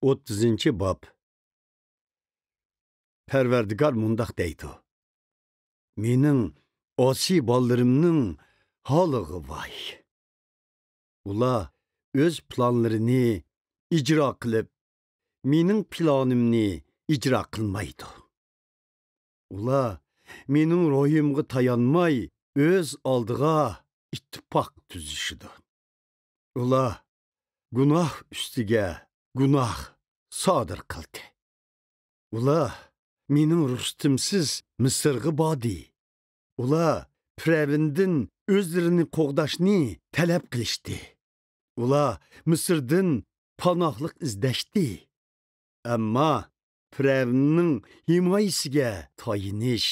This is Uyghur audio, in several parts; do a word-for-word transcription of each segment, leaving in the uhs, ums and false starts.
ئوتتۇزىنچى باب. پەرۋەردىگار مۇنداق دەيدۇ: مېنىڭ ئاسىي بالىلىرىمنىڭ ھالىغا ۋاي! ئۇلار ئۆز پىلانلىرىنى ئىجرا قىلىپ، مېنىڭ پىلانىمنى ئىجرا قىلمايدۇ. ئۇلار مېنىڭ روھىمغا تايانماي، ئۆز ئالدىغا ئىتتىپاق تۈزۈشىدۇ. ئۇلار گۇناھ ئۈستىگە گۇناھ سادىر قىلدى. ئۇلار مېنىڭ رۇخسىتىمسىز مىسىرغا باردى. ئۇلار پىرئەۋندىن ئۆزلىرىنى قوغداشنى تەلەپ قىلىشتى. ئۇلار مىسىردىن پاناھلىق ئىزدەشتى. ئەمما پىرئەۋننىڭ ھىمايىسىگە تايىنىش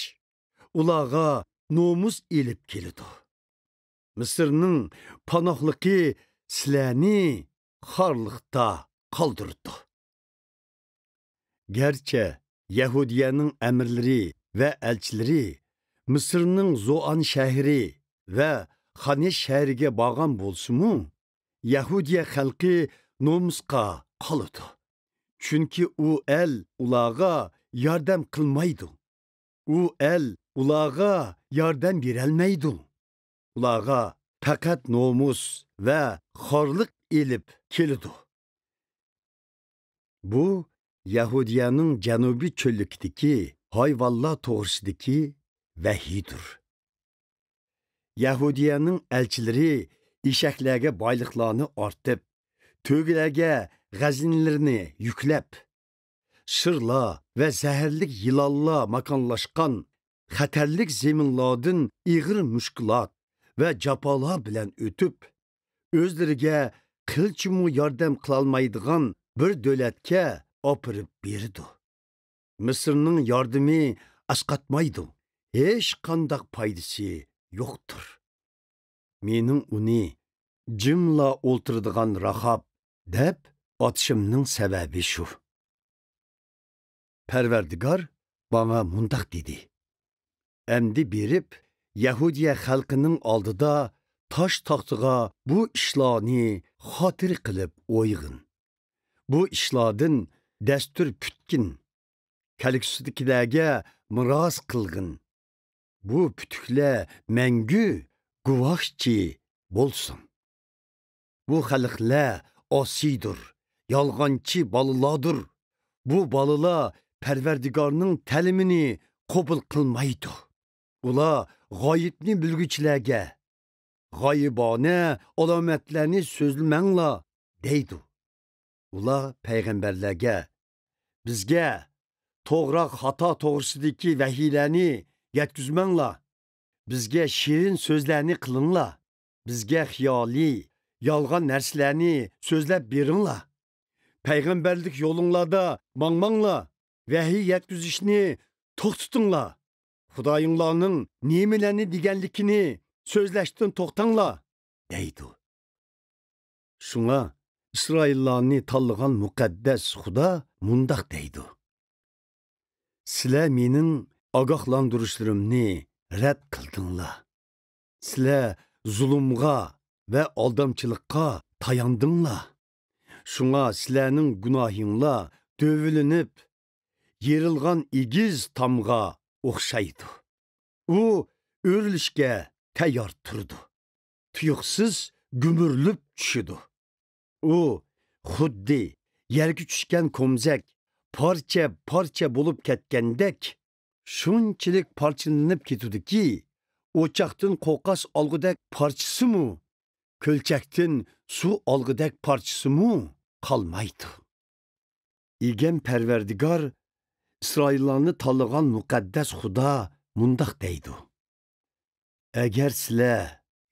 ئۇلارغا نومۇس ئېلىپ كېلىدۇ. مىسىرنىڭ پاناھلىقى سىلەرنى خارلىقتا قالدۇرىدۇ. گەرچە يەھۇدىيەنىڭ ئەمىرلىرى ۋە ئەلچىلىرى مىسىرنىڭ زوئان شەھىرى ۋە خانېش شەھىرىگە بارغان بولسىمۇ، يەھۇدىيە خەلقى نومۇسقا قالىدۇ. چۈنكى ئۇ ئەل ئۇلارغا ياردەم قىلمايدۇ. ئۇ ئەل ئۇلارغا ياردەم بېرەلمەيدۇ. ئۇلارغا پەقەت نومۇس ۋە خارلىق ئېلىپ كېلىدۇ. بۇ يەھۇدىيەنىڭ جەنۇبىي چۆللۈكىدىكى ھايۋانلار توغرىسىدىكى ۋەھىيدۇر. يەھۇدىيەنىڭ ئەلچىلىرى ئېشەكلەرگە بايلىقلارنى ئارتىپ، تۆگىلەرگە غەزىنىلىرىنى يۈكلەپ، شىرلار ۋە زەھەرلىك يىلانلار ماكانلاشقان خەتەرلىك زېمىنلاردىن ئېغىر مۈشكۈلات ۋە جاپالار بىلەن ئۆتۈپ، ئۆزلىرىگە قىلچىمۇ ياردەم قىلالمايدىغان بىر دۆلەتكە ئاپىرىپ بېرىدۇ. مىسىرنىڭ ياردىمى ئەسقاتمايدۇ، ھېچقانداق پايدىسى يوقتۇر. مېنىڭ ئۇنى جىملا ئولتۇرىدىغان راخاب دەپ ئاتىشىمنىڭ سەۋەبى شۇ. پەرۋەردىگار ماڭا مۇنداق دېدى: ئەمدى بېرىپ، يەھۇدىيە خەلقىنىڭ ئالدىدا تاش تاختىغا بۇ ئىشلارنى خاتىرە قىلىپ ئويغىن. بۇ ئىشلاردىن دەستۇر پۈتكىن، كەلگۈسىدىكىلەرگە مىراس قىلغىن. بۇ پۈتۈكلەر مەڭگۈ گۇۋاھچى بولسۇن. بۇ خەلقلەر ئاسىيدۇر، يالغانچى بالىلاردۇر. بۇ بالىلار پەرۋەردىگارنىڭ تەلىمىنى قوبۇل قىلمايدۇ. ئۇلار غايىبنى بىلگۈچىلەرگە، «غايىبانە ئالامەتلەرنى سۆزلىمەڭلار» دەيدۇ. ئۇلار پەيغەمبەرلەرگە، «بىزگە توغرا خاتا توغرىسىدىكى ۋەھىيلەرنى يەتكۈزمەڭلار. بىزگە شېرىن سۆزلەرنى قىلىڭلار. بىزگە خىيالىي، يالغان نەرسىلەرنى سۆزلەپ بېرىڭلار. پەيغەمبەرلىك يولۇڭلاردا ماڭماڭلار. ۋەھىي يەتكۈزۈشنى توختىتىڭلار. خۇدايىڭلارنىڭ نېمىلەرنى دېگەنلىكىنى سۆزلەشتىن توختاڭلار» دەيدۇ. شۇڭا ئىسرائىللارنى تاللىغان مۇقەددەس خۇدا مۇنداق دەيدۇ: سىلەر مېنىڭ ئاگاھلاندۇرۇشلىرىمنى رەت قىلدىڭلار. سىلەر زۇلۇمغا ۋە ئالدامچىلىققا تاياندىڭلار. شۇڭا سىلەرنىڭ گۇناھىڭلار دۆۋىلىنىپ، يېرىلغان ئېگىز تامغا ئوخشايدۇ. ئۇ ئۆرۈلۈشكە تەييار تۇرىدۇ. تۇيۇقسىز گۈمۈرۈلۈپ چۈشىدۇ. ئۇ خۇددى يەرگە چۈشكەن كومزەك پارچە-پارچە بولۇپ كەتكەندەك، شۇنچىلىك پارچىلىنىپ كېتىدۇكى، ئوچاقتىن قوقاس ئالغۇدەك پارچىسىمۇ، كۆلچەكتىن سۇ ئالغۇدەك پارچىسىمۇ قالمايدۇ. ئىگەم پەرۋەردىگار، ئىسرائىللارنى تاللىغان مۇقەددەس خۇدا مۇنداق دەيدۇ: ئەگەر سىلەر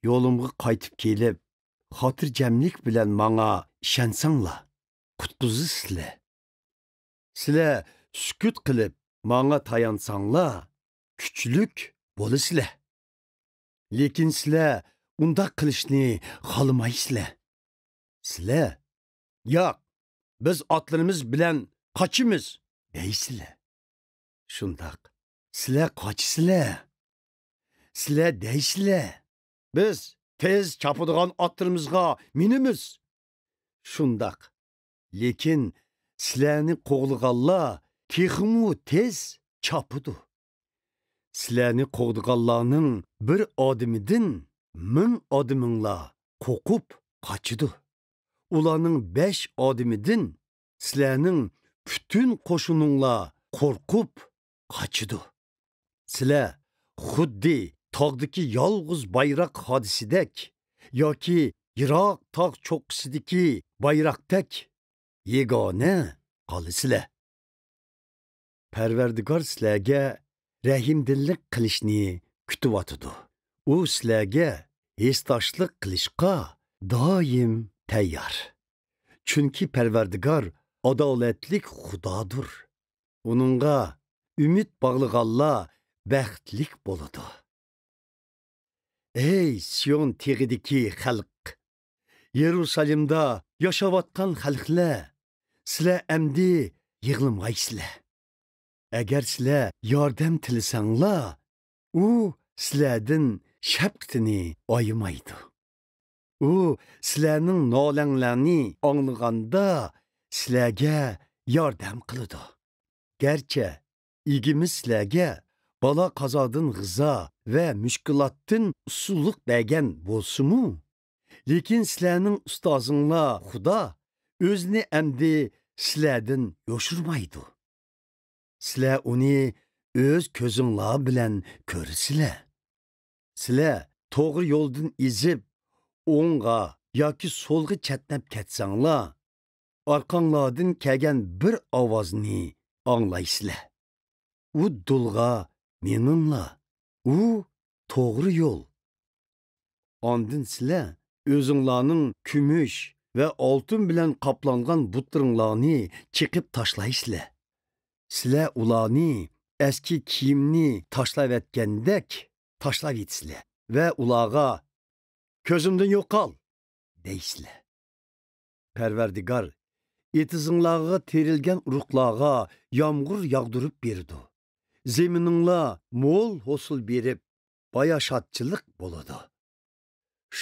يولۇمغا قايتىپ كېلىپ، خاتىرجەملىك بىلەن ماڭا ئىشەنسەڭلار، قۇتقۇزىسىلەر. سىلەر سۈكۈت قىلىپ ماڭا تايانساڭلار، كۈچلۈك بولىسىلەر. لېكىن سىلەر ئۇنداق قىلىشنى خالىمايسىلەر. سىلەر، «ياق، بىز ئاتلىرىمىز بىلەن قاچىمىز» دەيسىلەر. شۇنداق، سىلەر قاچىسىلەر. سىلەر دەيسىلەر، «بىز تېز چاپىدىغان ئاتلىرىمىزغا مىنىمىز.» شۇنداق، لېكىن سىلەرنى قوغلىغانلار تېخىمۇ تېز چاپىدۇ. سىلەرنى قوغدىغانلارنىڭ بىر ئادىمىدىن مىڭ ئادىمىڭلار قورقۇپ قاچىدۇ. ئۇلارنىڭ بەش ئادىمىدىن سىلەرنىڭ پۈتۈن قوشۇنۇڭلار قورقۇپ قاچىدۇ. سىلەر خۇددى تاغدىكى يالغۇز بايراق خادىسىدەك ياكى يىراق تاغ چوققىسىدىكى بايراقتەك يېگانە قالىسىلەر. پەرۋەردىگار سىلەرگە رەھىمدىللىك قىلىشنى كۈتۈۋاتىدۇ. ئۇ سىلەرگە ھېسداشلىق قىلىشقا دائىم تەييار. چۈنكى پەرۋەردىگار ئادالەتلىك خۇدادۇر. ئۇنىڭغا ئۈمىد باغلىغانلار بەختلىك بولىدۇ. ئەي سىيون تېغىدىكى خەلق، يېرۇسالېمدا ياشاۋاتقان خەلقلەر، سىلەر ئەمدى يىغلىمايسىلەر. ئەگەر سىلەر ياردەم تىلىسەڭلار، ئۇ سىلەردىن شەپقىتىنى ئايىمايدۇ. ئۇ سىلەرنىڭ نالەڭلەرنى ئاڭلىغاندا سىلەرگە ياردەم قىلىدۇ. گەرچە ئىگىمىز سىلەرگە بالا-قازادىن غىزا ۋە مۈشكۈلاتتىن ئۇسسۇللۇق بەرگەن بولسىمۇ، لېكىن سىلەرنىڭ ئۇستازىڭلار خۇدا ئۆزىنى ئەمدى سىلەردىن يوشۇرمايدۇ. سىلەر ئۇنى ئۆز كۆزۈڭلار بىلەن كۆرىسىلەر. سىلەر توغرا يولدىن ئېزىپ، ئوڭغا ياكى سولغا چەتنەپ كەتسەڭلار، ئارقاڭلاردىن كەلگەن بىر ئاۋازنى ئاڭلايسىلەر. ئۇ دۇلغا مېڭىڭلار. ئۇ توغرا يول. ئاندىن سىلەر ئۆزۈڭلارنىڭ كۈمۈش ۋە ئالتۇن بىلەن قاپلانغان بۇتلىرىڭلارنى چېقىپ تاشلايسىلەر. سىلەر ئۇلارنى ئەسكى كىيىمنى تاشلاۋەتكەندەك تاشلاۋېتىسىلەر ۋە ئۇلارغا، «كۆزۈمدىن يوقال!» دەيسىلەر. پەرۋەردىگار ئېتىزىڭلارغا تېرىلگەن ئۇرۇقلارغا يامغۇر ياغدۇرۇپ بېرىدۇ. زېمىنىڭلار مول ھوسۇل بېرىپ، باياشاتچىلىق بولىدۇ.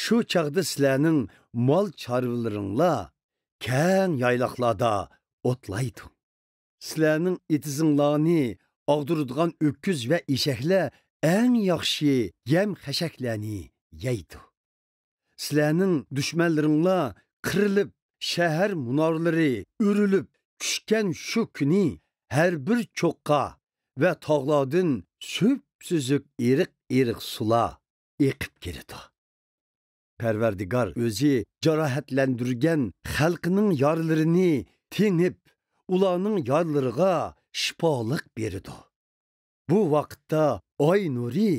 شۇ چاغدا سىلەرنىڭ مال چارۋىلىرىڭلار كەڭ يايلاقلاردا ئوتلايدۇ. سىلەرنىڭ ئېتىزىڭلارنى ئاغدۇرىدىغان ئۆكۈز ۋە ئېشەكلەر ئەڭ ياخشى يەم-خەشەكلەرنى يەيدۇ. سىلەرنىڭ دۈشمەنلىرىڭلار قىرىلىپ، شەھەر مۇنارلىرى ئۆرۈلۈپ چۈشكەن شۇ كۈنى ھەر بىر چوققا ۋە تاغلاردىن سۈپسۈزۈك ئېرىق-ئېرىق سۇلار ئېقىپ كېلىدۇ. پەرۋەردىگار ئۆزى جاراھەتلەندۈرگەن خەلقىنىڭ يارىلىرىنى تېڭىپ، ئۇلارنىڭ يارىلىرىغا شىپالىق بېرىدۇ. بۇ ۋاقىتتا ئاي نۇرى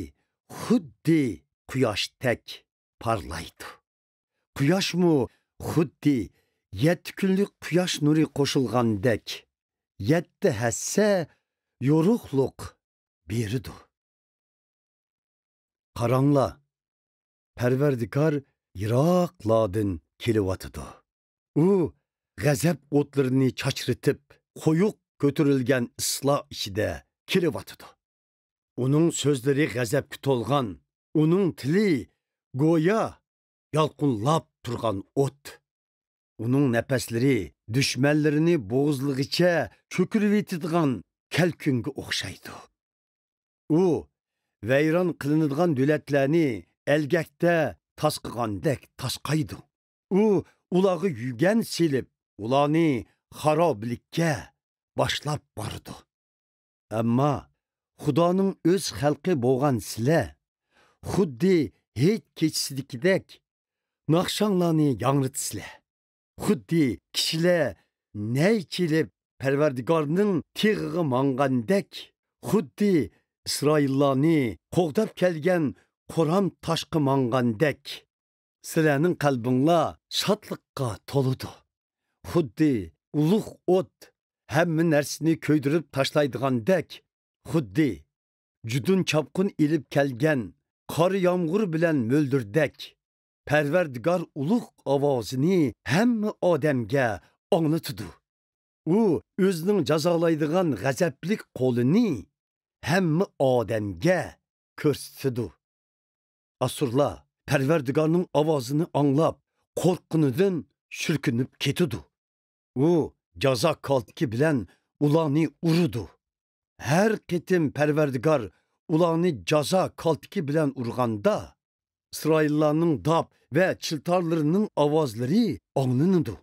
خۇددى قۇياشتەك پارلايدۇ. قۇياشمۇ خۇددى يەتتە كۈنلۈك قۇياش نۇرى قوشۇلغاندەك، يەتتە ھەسسە يورۇقلۇق بېرىدۇ. قاراڭلار، پەرۋەردىگار يىراقلاردىن كېلىۋاتىدۇ. ئۇ غەزەپ ئوتلىرىنى چاچرىتىپ، قويۇق كۆتۈرۈلگەن ئىسلار ئىچىدە كېلىۋاتىدۇ. ئۇنىڭ سۆزلىرى غەزەپكە تولغان، ئۇنىڭ تىلى گويا يالقۇنلاپ تۇرغان ئوت. ئۇنىڭ نەپەسلىرى دۈشمەنلىرىنى بوغۇزلىغىچە چۆكۈرۈۋېتىدىغان كەلكۈنگە ئوخشايدۇ. ئۇ ۋەيران قىلىنىدىغان دۆلەتلەرنى ئەلگەكتە تاسقىغاندەك تاسقايدۇ. ئۇ ئۇلارغا يۈگەن سېلىپ، ئۇلارنى خارابىلىككە باشلاپ بارىدۇ. ئەمما خۇدانىڭ ئۆز خەلقى بولغان سىلەر خۇددى ھېيت كېچىسىدىكىدەك ناخشاڭلارنى ياڭرىتىسىلەر. خۇددى كىشىلەر نەي چېلىپ پەرۋەردىگارنىڭ تېغىغا ماڭغاندەك، خۇددى ئىسرائىللارنى قوغداپ كەلگەن قورام تاشقا ماڭغاندەك، سىلەرنىڭ قەلبىڭلار شادلىققا تولىدۇ. خۇددى ئۇلۇغ ئوت ھەممە نەرسىنى كۆيدۈرۈپ تاشلايدىغاندەك، خۇددى جۇدۇن چاپقۇن ئېلىپ كەلگەن قار يامغۇر بىلەن مۆلدۈردەك، پەرۋەردىگار ئۇلۇغ ئاۋازىنى ھەممە ئادەمگە ئاڭلىتىدۇ. ئۇ ئۆزىنىڭ جازالايدىغان غەزەپلىك قولىنى ھەممە ئادەمگە كۆرسىتىدۇ. ئاسسۇرلار پەرۋەردىگارنىڭ ئاۋازىنى ئاڭلاپ، قورققىنىدىن شۈركۈنۈپ كېتىدۇ. ئۇ جازا كالتىكى بىلەن ئۇلارنى ئۇرىدۇ. ھەر قېتىم پەرۋەردىگار ئۇلارنى جازا كالتىكى بىلەن ئۇرغاندا، ئىسرائىللارنىڭ داپ ۋە چىلتارلىرىنىڭ ئاۋازلىرى ئاڭلىنىدۇ.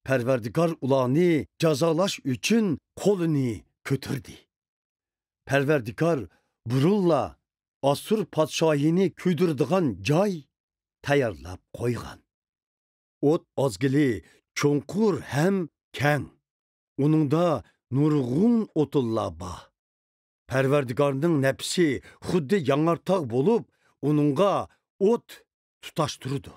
پەرۋەردىگار ئۇلارنى جازالاش ئۈچۈن قولىنى كۆتۈردى. پەرۋەردىگار بۇرۇنلا ئاسسۇر پادىشاھىنى كۆيدۈرىدىغان جاي تەييارلاپ قويغان. ئوت ئازگىلى چوڭقۇر ھەم كەڭ. ئۇنىڭدا نۇرغۇن ئوتۇنلار بار. پەرۋەردىگارنىڭ نەپسى خۇددى ياڭارتاغ بولۇپ، ئۇنىڭغا ئوت تۇتاشتۇرىدۇ.